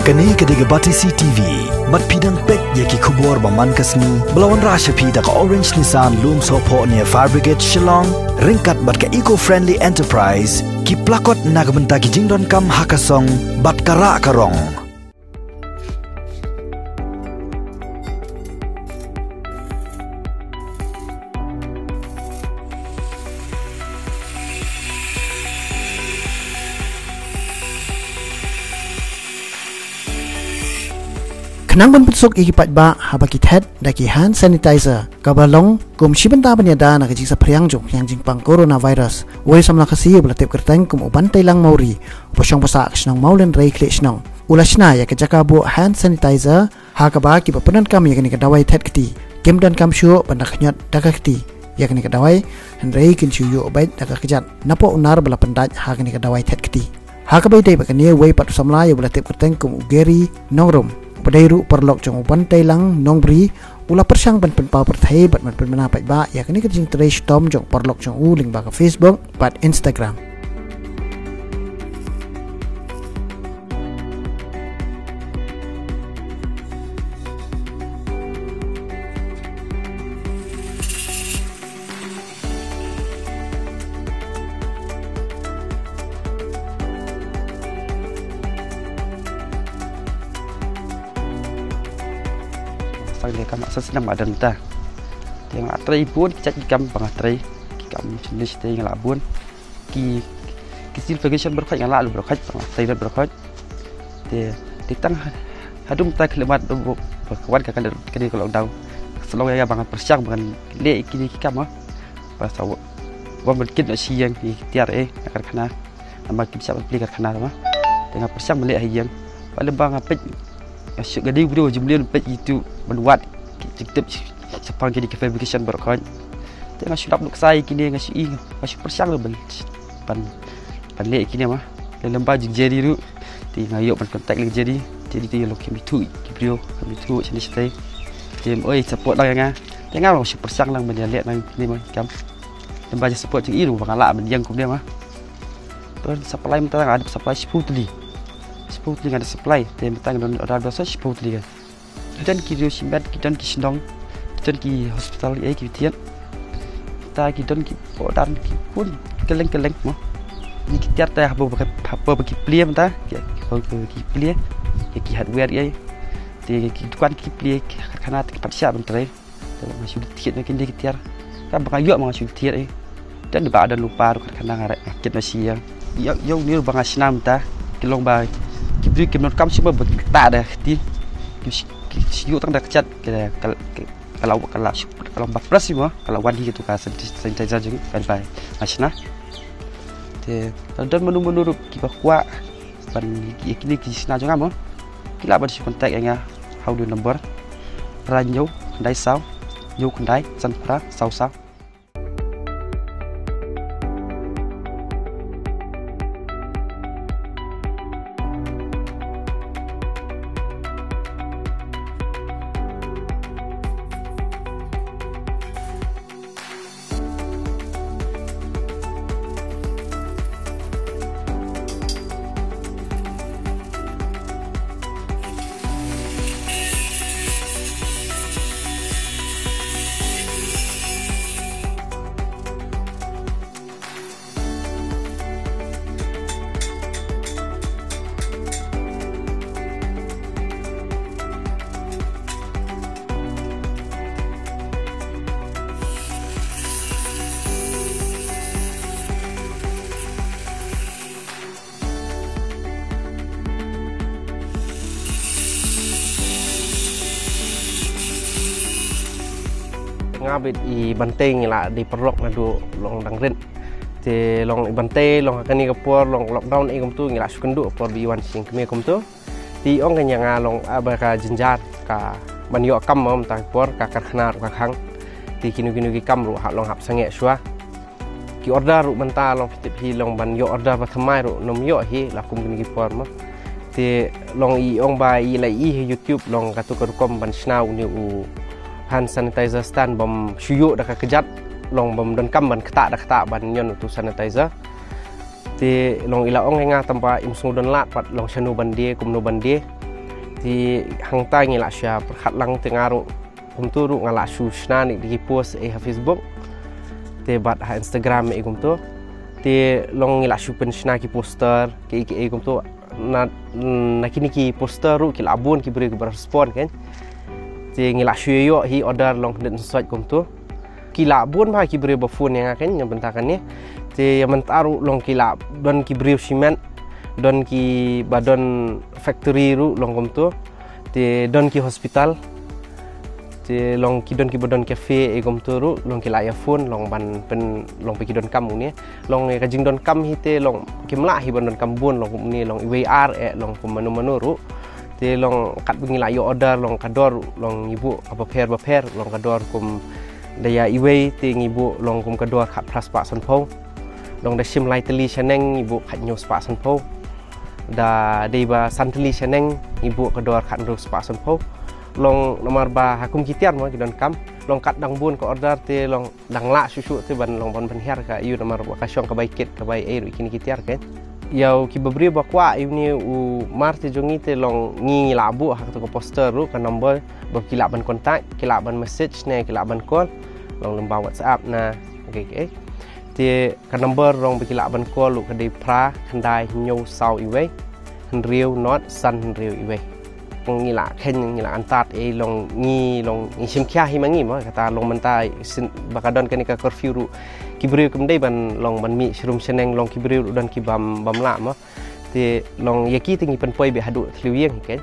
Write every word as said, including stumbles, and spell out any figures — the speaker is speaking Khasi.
Kane ka dei ka Batesi T V. Bad phi dang peit ïa ki khubor ba man ka sngi ba la wanrah sha phi da ka Orange Nissan Lumsohphoh near Fire Brigade Shillong, ryngkat bad ka Eco Friendly Enterprise, ki plakot na ka bynta ki jingdonkam ha ka song bad ka rah ka rong. Khnang ban pynsuk ïa ki paidbah haba ki thet da ki hand sanitizer, kaba long kum shi bynta ban ïada na ka jingsaphriang jong ka jingpang coronavirus, u Wei Samla Khasi uba la tip kyrteng kum u Banteilang Mawrie, uba shong ba sah ka shnong Mawlynrei Khliehshnong, u la shna ïa ka jaka buh hand sanitizer, ha kaba kiba pyndonkam ïa kane ka dawai thet kti kim donkam shuh ban da khñiot da ka kti ïa kane ka dawai, hynrei kin shu ïuh beit da ka kjat napoh u nar ba la pyndait ha kane ka dawai thet kti. Ha kaba ïadei bad kane, uwei pat u samla ïa uba la tip kyrteng kum u Gary Nongrum, uba dei ruh paralok jong u Banteilang Nongbri, u la pyrshang ban pynpaw pyrthei bad ban pynbna paidbah ïa kane ka jingtrei shitom jong paralok jong u lyngba ka Facebook bad Instagram. Sa le kam sa snam adan ta. Te nga trei bun ki jait ki kam ba nga trei. Ki kam shisha te nga la bun. Ki, ki steel fabrication baroh khoit nga la lu baroh khoit, ba nga trei baroh khoit. Te, te tang ha-, hadum ta khyllipmat ba, ba, ba ka wan ka, ka, ka, ka lockdown. Sa long ïa ba ngan pyrshang ba ngan leh ïa kine ki kam, ah. Ba sa wa-, wan ban kit noh shi ïing ïa ki tiar, eh, na karkhana. Namar kim shah ban plie karkhana, ma. Te nga pyrshang ban leh ha ïing. Ba lem ba nga peit, nga shu, nga dei u briew jingmlien peit YouTube ban wad ki jingtip shaphang kine ki fabrication baroh khoit. Te nga shu lap nuksa ïa kine, nga shu i, nga shu pyrshang ban, ban, ban leh ïa kine, ma. Lem lem ba jong Jerry ruh. Te nga ïoh ban contact lem Jerry. Jerry te ïa long kham ithuh ki briew, kham ithuh shane shatai. Te oi support lang ïa nga. Te nga long shu pyrshang lang ban ïa leh lang kine, ma, kam. Lem ba jong support jong i ruh ba nga lah ban ïeng kumne, ma. To supply mynta nga dep supply shiphew tylli. Shiphew tylli nga dep supply. Te mynta nga don order ba sa shiphew tylli ka. Ki don ki riew shimet, ki don ki shnong, ki don ki hospital, eh, ki thied. Ta ki don ki order ki bun kylleng kylleng mo. Ni ki tiar ta haba ba, haba ba ki plie mynta, ki, haba ba ki plie, ki, ki hardware, eh. Te ki dukan ki plie, ki karkhana te ki pat shah ban trei. Te nga shu thied na kine ki tiar. Ka ba nga ïoh ma nga shu thied, eh. Te ba don lypa ruh karkhana nga rek nga kit na shi ïa. Ïa, ïa une ruh ba nga shna mynta. Ki long ba ki briew kim donkam shuh ba ki ktah da kti. Ki shi, ki shi ïoh tang da kjat ka, ka, ka, ka la, ka la, ka la ba press mo, ka la wan hi katu ka sanit-, sanitizer jong ka ba nga shna. Te ka don mano mano ruh kiba kwah ban ïa kine ki shna jong nga mo. Ki lah ban shu contact ïa nga ha une u number. Hynriew hynriew khyndai saw hynriew khyndai san phra saw saw. Nga bad i Bantei ngi la dei paralok naduh long dang rit. Te long i Bantei long ha kane ka por long lockdown i kumtu ngi la shu kynduh por ba i wan sha ïing kmie kumtu. Te i ong kane ïa nga long, ah, ba ka jynjar ka ban ïoh kam mo mynta ka por ka karkhana ruh ka khang. Te kino kino ki kam ruh ha long hap sangeh shuwa. Ki order ruh mynta long phi tip hi long ban ïoh order ba thymmai ruh nym ïoh hi la kum kine ki por mo. Te long i ong ba i la i ha YouTube long katu ka rukom ban shna une u hand sanitizer stand bym shu ïoh da ka kjat long bym donkam ban ktah da ktah ban ñion utu sanitizer. Te long i la ong ïa nga tang ba im sngew don lad pat long shano ban die kumno ban die. Te hangta ngi la shu pyrkhat lang te nga ruh kumtu ruh nga la shu shna ne ki post eh ha Facebook. Te bad ha Instagram eh kumtu. Te long ngi la shu pynshna ki poster ki ki eh kumtu. Na na kini ki poster ruh ki la bun ki briew ki ba respond kan. Te ngi la shu ïoh hi order long khyndiat khynsoit kumtu. Ki la bun bha ki briew ba phone ïa nga kan ïa bynta kane. Te ïa mynta ruh long ki la don ki briew shimet, don ki ba don factory ruh long kumtu. Te don ki hospital. Te long ki don ki ba don cafe eh kumtu ruh long ki la ïa phone long ban pyn long ba ki don kam une. Long ïa ka jingdon kam hi te long kim lah hi ban don kam bun long kumne long iwei ar eh long kum mano mano ruh. Te long kat ba ngi la ïoh order long ka dor long ngi buh ka bapher bapher long ka dor kum da ïa iwei te ngi buh long kum ka dor khatphra spah sanphew. Long da shim lai tylli shaneng ngi buh khathynñiew spah sanphew. Da dei ba san tylli shaneng ngi buh ka dor khathynriew spah sanphew. Long namar ba ha kum ki tiar mo ki don kam long kat dang bun ka order te long dang lah shuh shuh te ban long ban pynhiar ka ïa u namar ba ka shong ka bai kit ka bai eh ruh kine ki tiar kan. Ïa u ki ba briew ba kwah ïa une u mar te jong ngi te long ngi la buh ha katu ka poster ruh ka number ba ki lah ban contact, ki lah ban message ne ki lah ban call long lem ba WhatsApp na. Okay, okay. Te ka number long ba ki lah ban call ruh ka dei phra khyndai hynñiew saw iwei hynriew not san hynriew iwei. Ngi la khein ngi la antad eh long ngi long ngi shim khia hi ma ngi mo kata long mynta sin ba ka don kane ka curfew ruh ki briew kim dei ban long ban mih shrum shaneng long ki briew ruh don ki bam bam lah mo. Te long ïa ki te ngi pynpoi beh haduh thliew ïing hi kan.